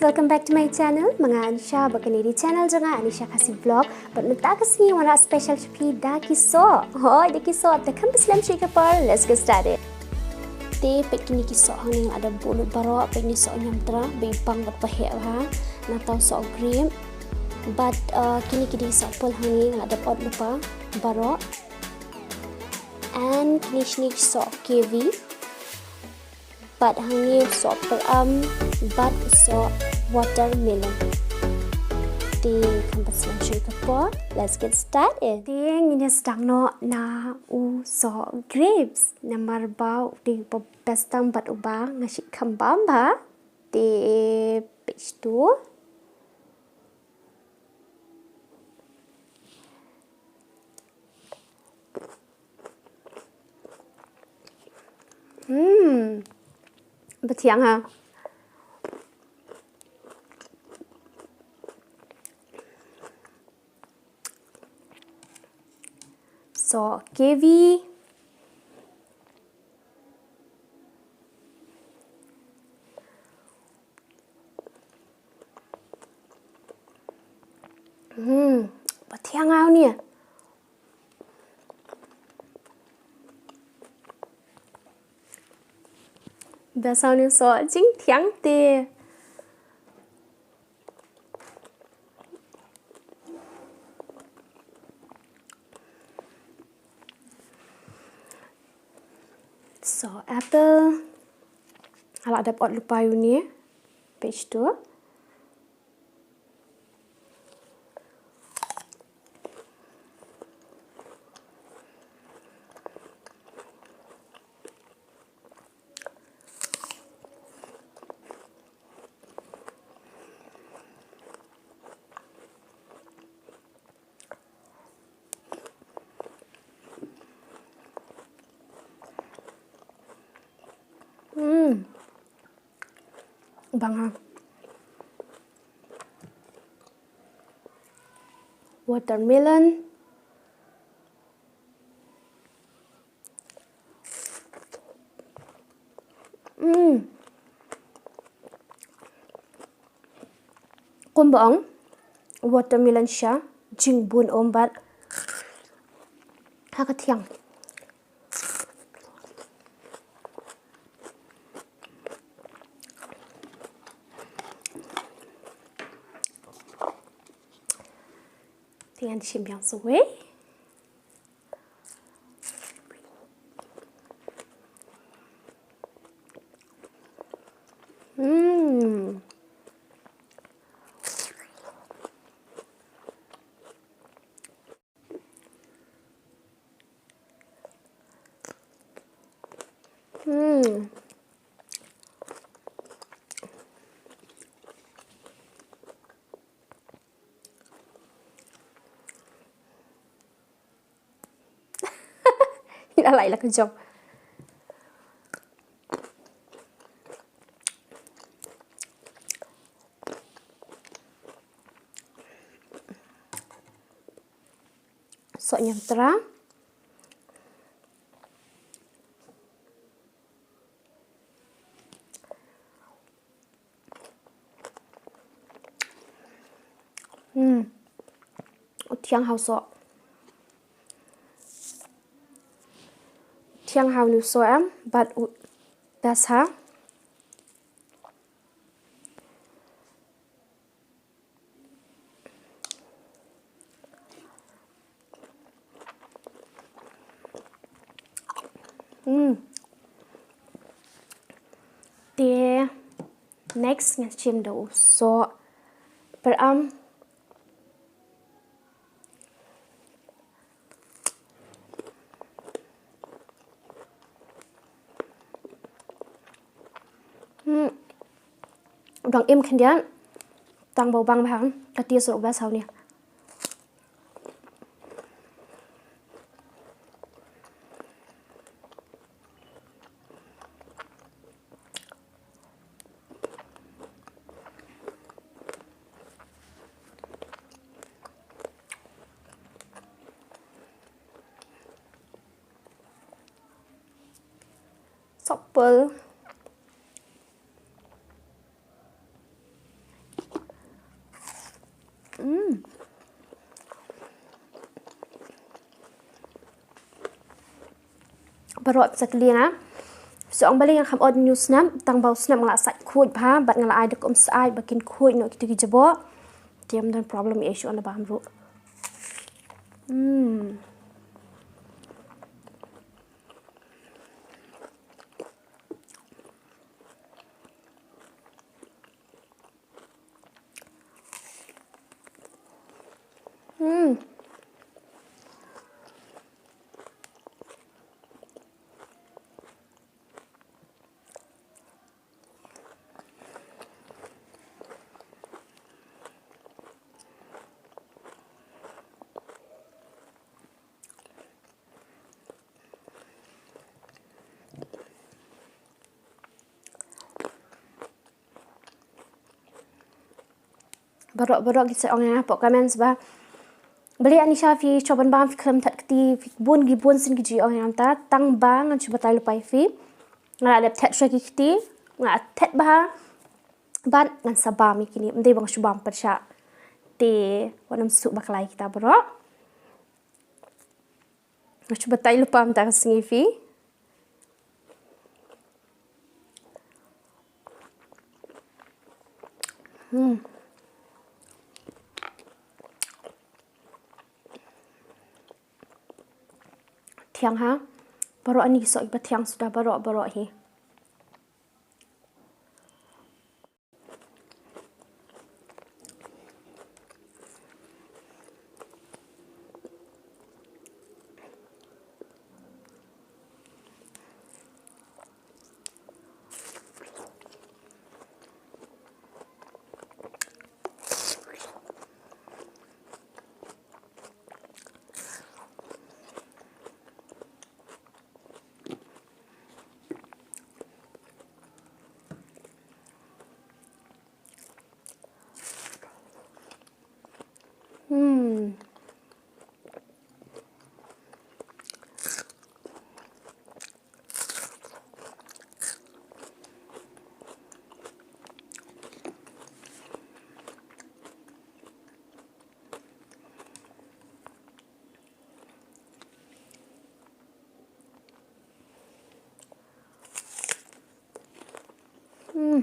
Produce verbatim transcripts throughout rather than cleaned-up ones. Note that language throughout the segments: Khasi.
Welcome back to my channel. Ma nga Anisha, bad kane ka dei ka channel jong nga, Anisha Khasi Vlog. Bad mynta ka sngi nga wanrah special sha phi da ki soh. Hooid, da ki soh. Te khlem pynslem shuh ïa ka por, let's get started. Te peit kine ki soh hangne nga la dep buh lut baroh, peit kine ki soh ñiamtra, ba i bang bad ba heh bha. Nangta u soh grape. Bad, uh, kine ki dei ki soh pul hangne nga la dep ot lypa baroh. And kine shane ki soh kiwi. Bad hangne u soh pyrem, bad u soh watermelon. Te khlem pynslem shuh ïa ka por, let's get started. Te ngin ïa sdang noh na u soh grapes. Namar ba u dei uba best tam bad uba nga shu kham bam bha. Te peit to. Hmm. Ba thiang ha. Soh kiwi. Hmm, ba thiang ha une. Ba saw ne soh jingthiang te. Soh apple. Nga la dep ot lypa ïa une. Peit to. Hmm. Bang ha. Watermelon. Hmm. Kumba ong, watermelon sha jingbun um bad ha ka thiang. Te ngan shim biang sa wei. Hmm. Hmm. Ïa la ïa la ka jong. Soh ñiamtra. Hmm. U thiang ha u soh. Thiang ha une u soh em, bad u best ha. Hmm. Te next ngan shim da u soh pyrem. Hmm. U dang im khyndiat. Tang ba u bang bha. Ka taste ruh u best ha une. Soh pul. Mm. Baroh sa kylliang ah. Sa ong balei nga kham ot hynñiew snem, tang ba u snem nga la sait khuid bha, bad nga la ai da ka um sait ba kin khuid noh kito ki jaboh. Te ym don problem ïa shuh na bam ruh. Hmm. Hmm. Baroh baroh ki sa ong ïa nga hapoh comments ba, balei Anisha phi shu ban bam, phi khlem thet kti, phi bun ki bun sien ki ju ong ïa nga mynta, tang ba ngan shu batai lypa ïa phi. Nga la dep thet shuwa ki kti, nga la thet bha. Bad ngan sa bam ïa kine, ym dei ba nga shu bam pyrshah. Te wat nym suk bakla ïa kita baroh. Nga shu batai lypa mynta ka sngi phi. Hmm. Thiang ha. Baroh ani ki soh kiba thiang suda baroh baroh hi. Hmm. Hmm.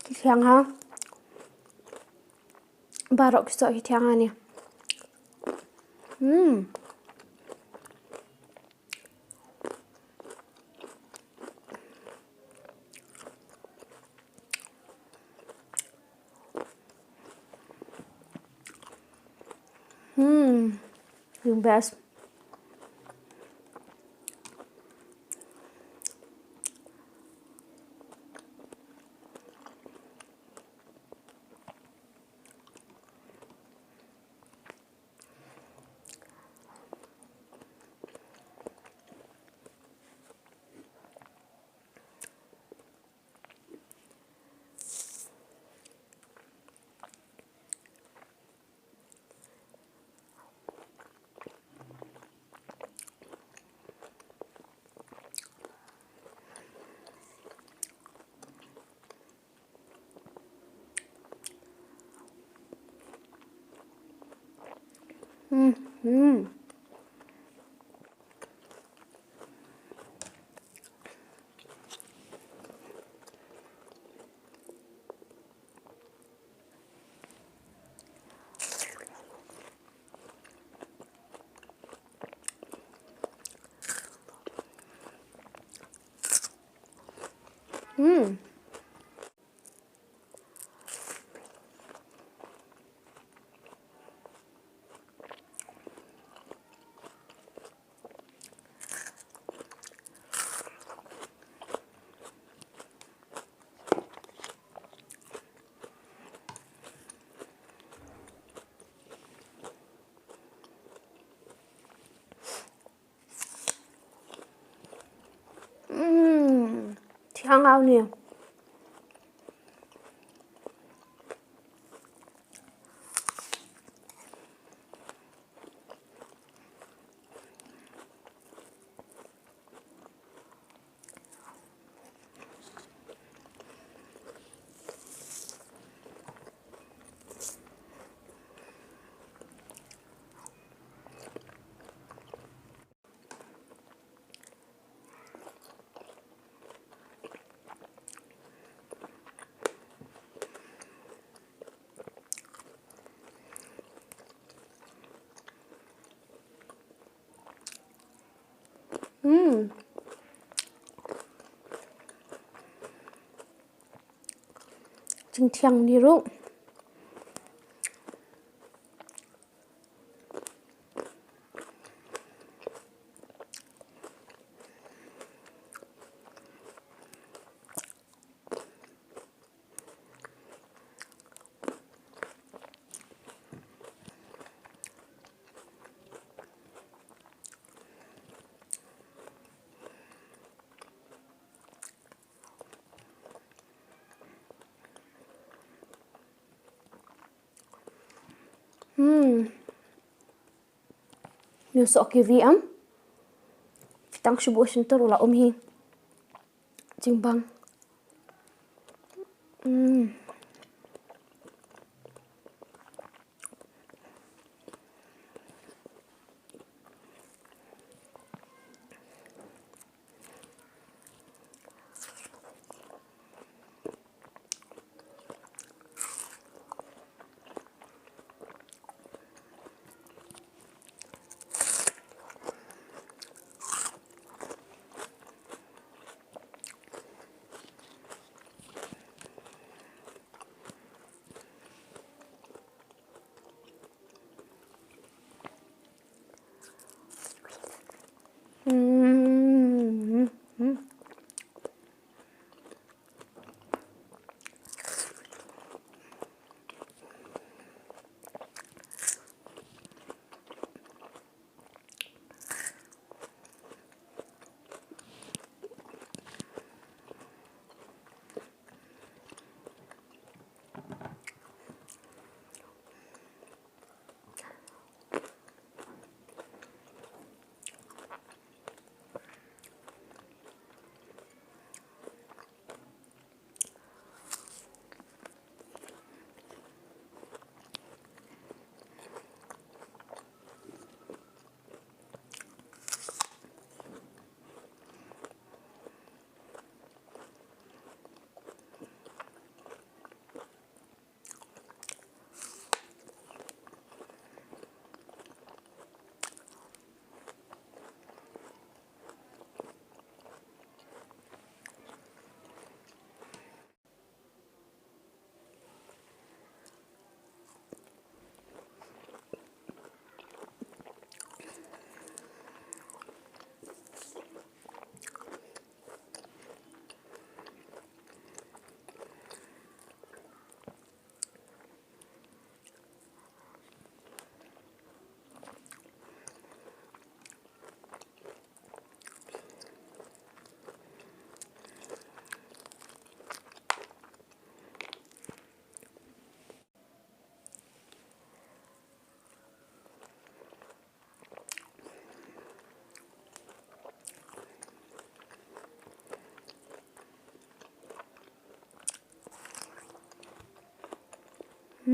Ki thiang ha. Baroh ki soh ki thiang ha ne. Hmm. Hmm. Yung best. Hmm, hmm. Hmm. Ngau ni. Hmm. Jingthiang ni ruh. Hmm. Ngi soh kiwi em. Phi tang shu buh shyntur la um hi. Jingbang. Hmm.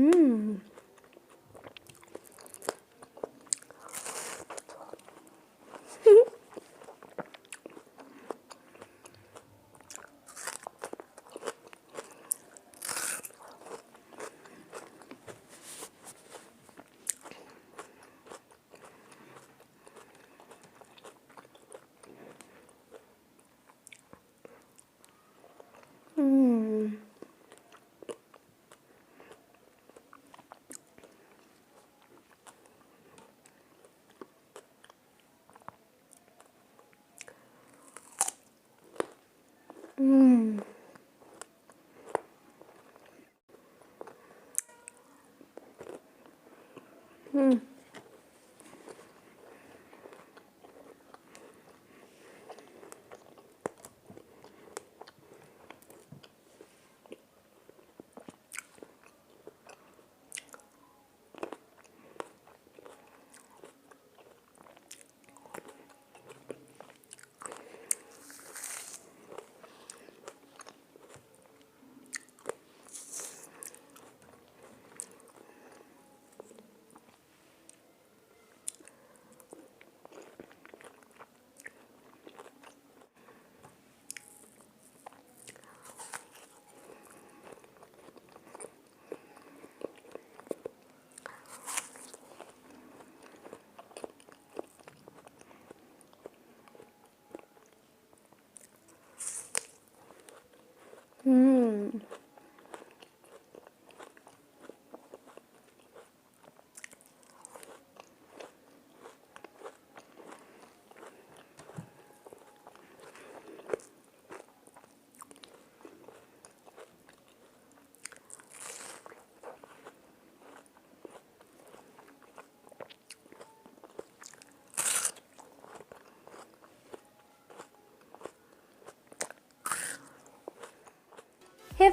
Hmm. Hmm.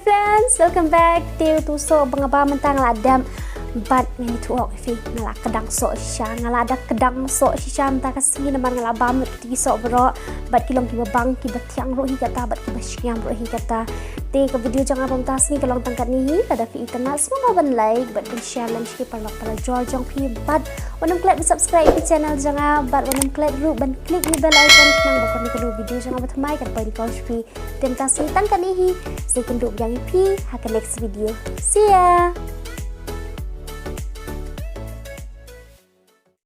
Friends, welcome back. Te utu u soh ba nga bam mynta nga la dep. Bad ngan ïathuh ïa phi, nga la kdang soh shisha, nga la da kdang soh shisha mynta ka sngi namar nga la bam ki soh baroh. Bad ki long kiba bang, kiba thiang ruh hi kata, bad kiba shngiam ruh hi kata. Te ka video jong nga ba mynta ka sngi ka long tang katne hi, lada phi itynnad sngewbha ban like bad ban share lem sha ki paralok parajor jong phi, bad wat nym klet ban subscribe ïa ki channel jong nga, bad wat nym klet ruh ban click ïa ki bell icon khnang ba kano kano video jong nga ba thymmai kan poi kyrpang sha phi. Te mynta ka sngi tang katne hi, sa ïakynduh biang ïa phi ha ka next video. See ya.